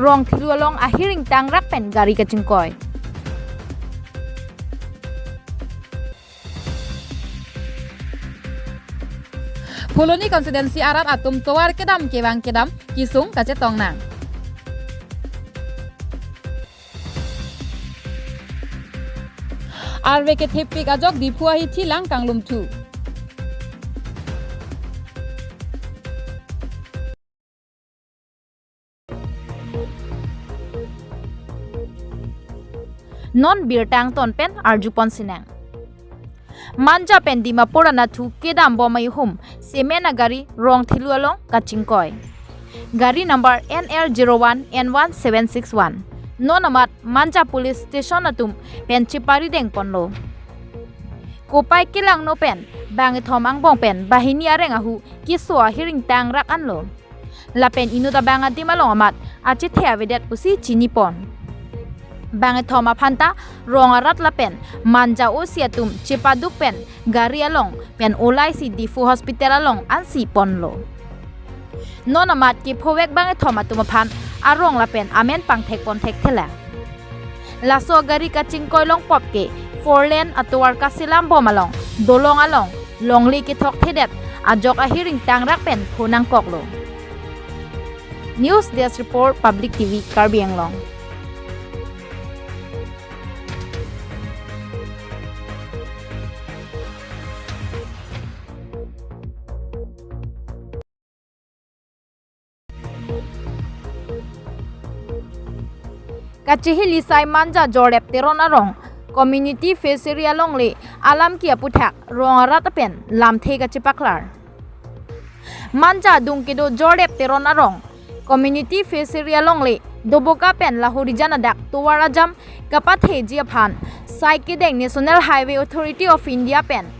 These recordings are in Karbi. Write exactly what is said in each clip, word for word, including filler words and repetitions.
Rong Thelu along ahir ingtang rak pen gari kachingkoi. Phuloni constituency arat atum tovar kedam kevang kedam kesung kachetong nang. Arve kethepik ajok Diphu ahithi lang kanglumthu. Non birta angton pen arjupon sinang. Manja pen Dimapur anatthu kedam bom aihum cement agari Rong Thelu along kachingkoi. Gari number N L zero one N one seven six one. Non amat Manja Police Station atum pen cheparideng ponlo. Kopai kelangno pen bangkethom angbong pen banghini areng ahu keso ahir ingtang rak anlo. Lapen inut abang adim along amat achethe avedet pusi chinipon. Bangkethom aphanta rong arat lapen Manja O C atum chepaduk pen gari along pen olai si Diphu Hospital along ansi ponlo. Non amat kephovek bangkethom atum aphan arong lapen amen pangthek pon thekthelang. Laso gari kachingkoi longpop ke four lane atovar kaselam bom along, dolong along longle kethokthedet ajok ahir ingtang rak pen pho nangkoklo. News Desk Report, Public T V, Karbi Anglong. Kachihili sai Manja Jordep Teron arong Community Fishery alongle alam ke aputhak rong arat pen lamthe kachepaklar. Manja adung kedo Jordep Teron arong Community Fishery alongle Doboka pen Lahorijan adak tovar ajam kapatheji aphan sai kedeng National Highway Authority of India pen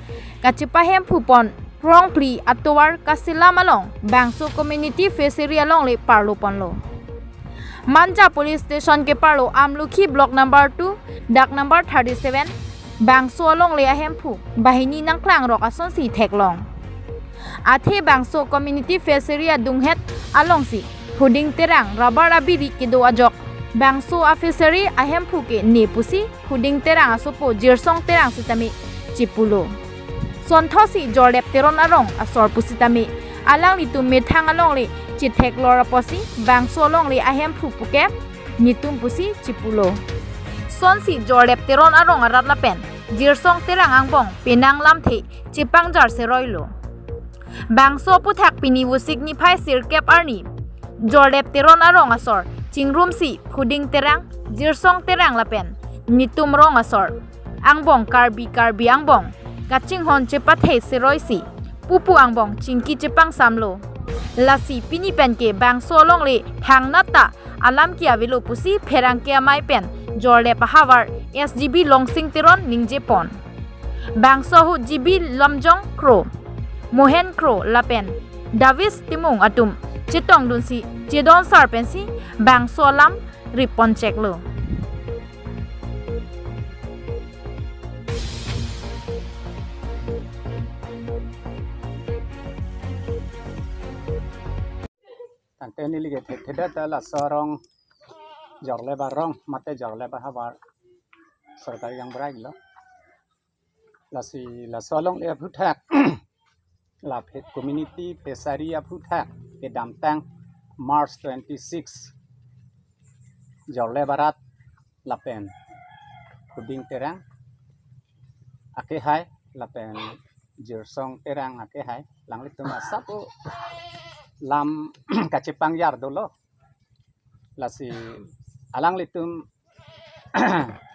kachepahemphu pon rong phli atovar kaselam along bangso Community Fishery alongle parlo ponlo. Manja Police Station keparlo Amlukhi Block number two, dak number thirty-seven, bangso alongle ahemphu banghini nangklangrok asonsi theklong. Athe bangso Community Fishery adunghet alongsi Phuding Terang rubber abiri kedo ajok bangso a-fishery ahemphu ke ne pusi Phuding Terang asopo Jirsong Terang sitame chipulo. Sonthosi Jordep Teron arong asor pusitame alanglitum methang alongle chitheklor apotsi bangso alongle ahemphu puke netum pusi chipulo. Sonsi Jordep Teron arong arat lapen Jirsong Terang angbong penang lamthe chepangjar seroilo. Bangso aputhak pini Vosik niphai sirkep arni Jordep Teron arong asor chingrumsi Phuding Terang, Jirsong Terang lapen netum rong asor angbong Karbi Karbi angbong kachinghon chepathe seroisi pupu angbong chingki chepangsamlo. Lasi pini penke bangso alongle thangnat ta alam ke avelo pusi pherangke amei pen Jordep ahavar S G B Longsing Teron ningjepon. Bangso ahut G B Lamjong Kro, Mohen Kro lapen Davis Timung atum chetongdunsi chedonsar pensi bangso alam ripon cheklo. Tangte neli ke the-, thedet ta laso arong Jorlep arong mate Jorlep ahavar sorkari gangbrailo. Lasi laso alongle aphuthak la phe-, community fishery aphuthak kedamtang March twenty-six Jorlep arat lapen Phuding Terang akehai lapen Jirsong Terang akehai alanglitum asap pu lam kachepangjar dolo. Lasi alanglitum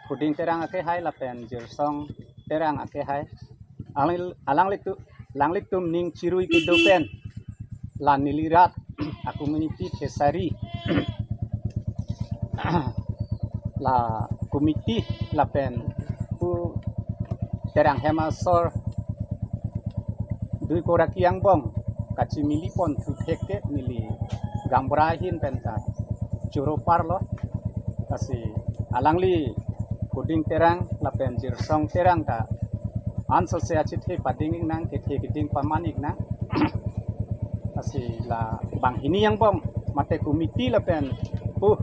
Phuding Terang akehai lapen Jirsong Terang akehai alangli-, alanglitu-, alanglitum ning chirui kedo pen la neli rat a-community fishery la committee lapen pu Terang hem asor dui koraki angbong kachimili pon thu thek ke neli gangbura ahin pen ta choro parlo. Lasi alangli Phuding Terang lapen Jirsong Terang ta ansose achethe pading iknang, kethe keding paman iknang. Lasi la banghini angbong mate committee lapen pu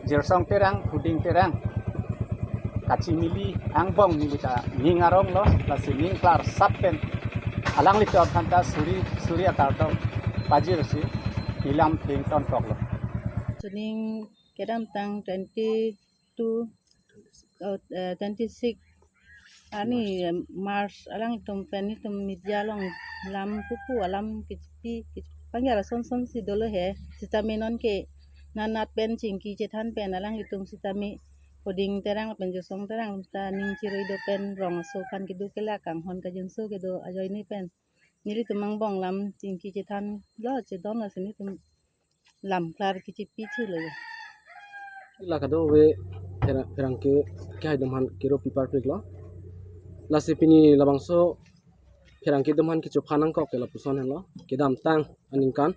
Jirsong Terang, Puding Terang kachimili angbong neli ta ning arong lo, lasi ning klarsap pen alanglitum aphan ta suri suri akartong pajirsi ilam ping ton kok lo. Suning kedamtang twenty two, oh, eh, twenty six arni, eh, March, alanglitum pen nelitum media along lam pupu alam kichipi, kichi-, panjara son son si dolo he, sitame non ke nanat pen chingki chethan pen alanglitum sitame Puding Terang pen Jirsong Terang ta ning chiroi do pen rong aso aphan kedo ke la kanghon kajinso kedo ajoine pen nelitum angbong lam chingki chethan lo, chedon lo, si nelitum lam klar kichipi thulo. La kadokave pherang, pherangke akehai atum aphan kero pi parpik lo. Lasi pini labangso pherangke atum aphan kechophan nangkok ke lapuson henlo. Kedamtang aningkan,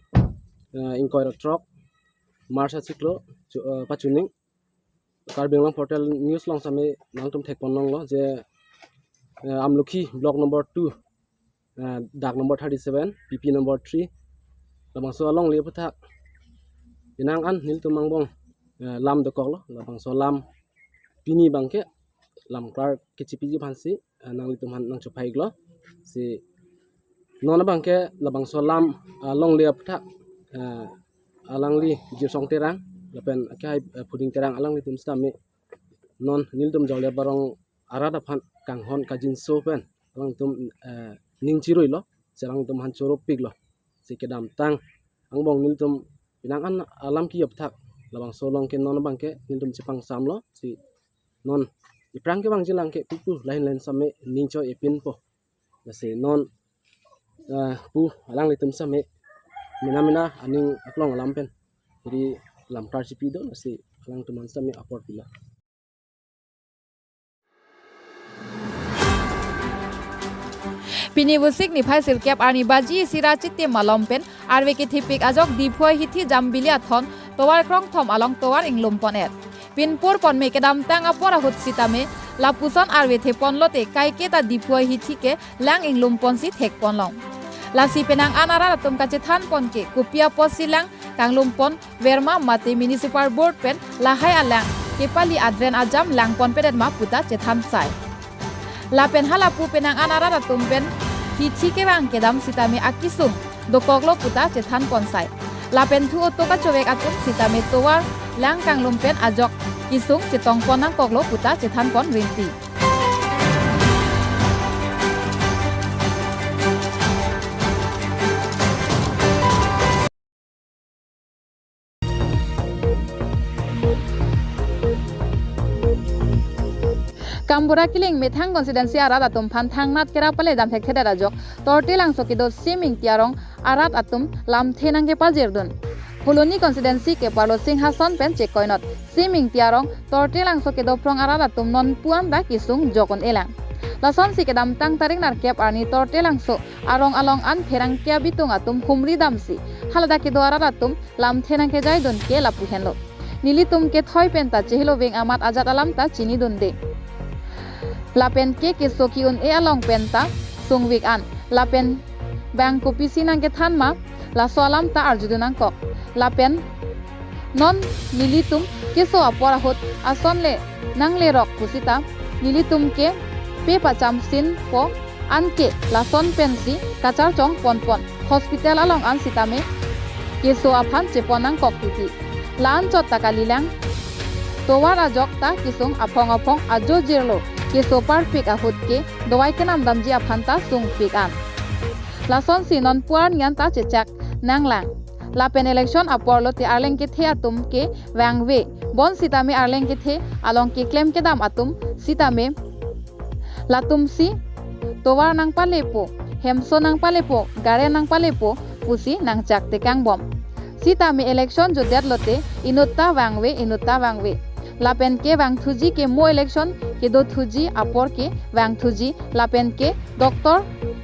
eh, ingkoi ra throk March achiklo, chu-, eh, pachuning Karbi Anglong Portal News along sitame nangtum thekpon longlo je, eh, Amlokhi Block number two, eh, dak number thirty seven, P P number three, labangso alongle aphuthak penang an nelitum angbong, eh, lam dokok lo, labangso lam pini abangke lam klar kechipiji aphansi, eh, nanglitum aphan nangchophai iklo. Si non abangke labangso lam, eh, alongle aphuthak, eh, alangli Jirsong Terang lapen akehai, eh, Puding Terang alanglitum sitame non nelitum Jaoliap arong arat aphan kanghon kajinso pen alangtum, eh, ning chiroi lo, si alangtum aphan choropik lo. Si kedamtang angbong nelitum penang an alam ki aphuthak labangso along ke non abangke nelitum chepangsam lo, si non iphrang kevangji lang ke pupu lahin lahin sitame ning choi-e pinpo. Lasi non, eh, pu alanglitum sitame mena mena aning aklong alam pen ri lam klar chipi do, lasi alangtum aphan sitame apor pilo. Pini Vosik niphai sirkep arni baji isi ra chitim malom pen arve kethepik ajok Diphu ahithi Jambili athon tovar krongthom along tovar inglum pon-et. Pinpur ponme kedamtang apor ahut sitame lapuson arve thepon lote kaiketa Diphu ahithi ke lang inglum ponsi thekpon long. Lasi penang an arat atum kachethan pon ke kopi apotsi lang kanglum pon verma mate Municipal Board pen lahai alang kepali a-drain ajam lang ponpedet ma puta chethan sai. Lapen halapu penang an arat atum pen hithi kevang kedam sitame akisung dokok lo puta chethan pon sai. Lapen thu auto kachovek atum sitame tovar lang kanglum pen ajok kisung chetong pon nangkok lo puta chethan pon rinti. Kambura Kiling methang constituency arat atum aphan thangnat kera pale dam thekthedet ajok Tortilangso kedo Sim Ingti arong arat atum lamthe nangkepajirdun. Phuloni constituency ke Parlo Singhason pen chekoinot Sim Ingti arong Tortilangso kedo phrong arat atum non puan ta kisung jok un-elang. Lasonsi kedamtang tarik nerkep arni Tortilangso arong along an pherangke abitung atum humri damsi haladak kedo arat atum lamthe nangkejaidun ke lapu henlo. Nelitum kethoi pen ta chehelo veng amat ajat alam ta chinidunde. Lapen ke keso ki-un-e along pen ta sungvik an. Lapen bang kopisi nangkethan ma laso alam ta arjudun nangkok. Lapen non nelitum keso apor ahut ason le nanglerok pusita nelitum ke pe pachamsinpo, anke lason pensi kacharchong ponpon hospital along an sitame keso aphan chepon nangkok titi. La-anchot ta kalilang tovar ajok ta kisung aphong aphong ajo jirlo keso parpik ahut ke dovai kenam damji aphan ta sungpik an. Lasonsi non puar nian ta chechak nanglang. Lapen election apor lote arleng kethe atum ke vangve. Bonsitame arleng kethe along keklem kedam atum sitame latumsi tovar nangpalepo, hemso nangpalepo, gare nangpalepo pusi nangchak tekang bom. Sitame election jutdet lote inut ta vangve, inut ta vangve. Lapen ke vangthuji ke mo election kedothuji apor ke vangthuji, lapen ke Doctor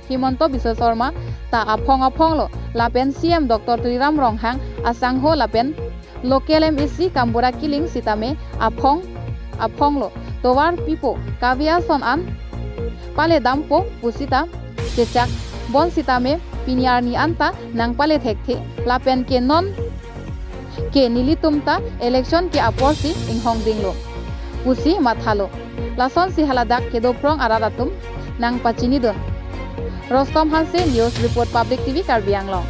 Himanta Biswa Sarma ta aphong aphong lo, lapen C M Doctor Tuliram Ronghang asangho lapen local M A C Kambura Kiling sitame aphong aphong lo. Tovar pipo, kave ason an pale dampo pusita chechak, bonsitame pini arni an ta nangpale thekthe. Lapen ke non Ke nelitum ta election ke apor si inghong dinglo pusi mathalo. Lasonsi haladak kedo phrong arat atum nangpachinidun. Rostom Hanse, News Report, Public T V Karbi Anglong.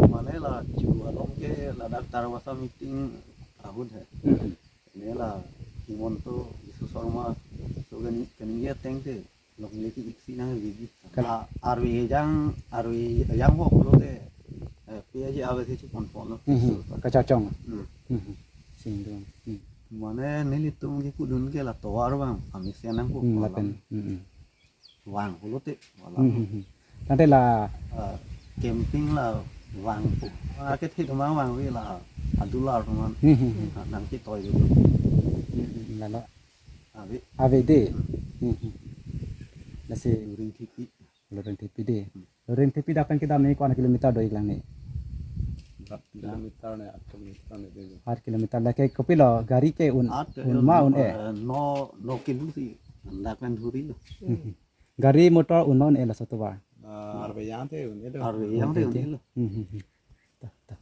Mane la chu along ke ladak Tarabasa meeting ahut hai. Hmm. Ine la Himanta Biswa Sarma, so kani, kaningje ateng te longle ke iksi nang rigi. Kal- La arve jang, arve jang ho pulote, eh, P I G ave si chepon ponlo. Hmm, hmm. Kachachong. Hmm. Hmm, hmm. Singdung. Hmm. Mane nelitum kepudun ke la tovar abang, kami siang nangpo. Hmm, kolam. Lapen. Hmm, hmm. Vang pulote, wala. Hmm, hmm, hmm. Tangte la, ah, camping la vangpo. Ah, kethe atum vangve la, adular atum an. Hmm, hmm, hmm. Ah, nangketoi dulu. Hmm, hmm, hmm. Lalo. Ave. Ave de. Hmm. Hmm, hmm. Lasi Loring Thepi. Loring Thepi de. Hmm. Loring Thepi dak pen kedam ne ko-an kilometer do-ik lang ne? Aat kilometer ne, aat kilometer ne de. Aat kilometer. Lake kopilo gari ke un, Aat, un ma un-e? Eh, no, no kilo si. Dak pen dhurilo. Hmm, hmm. Gari motor un ma un-e laso tovar? Ah, arve jang te un-e do. Arve jang te un-elo. Hmm, hmm, hmm. Ta, ta.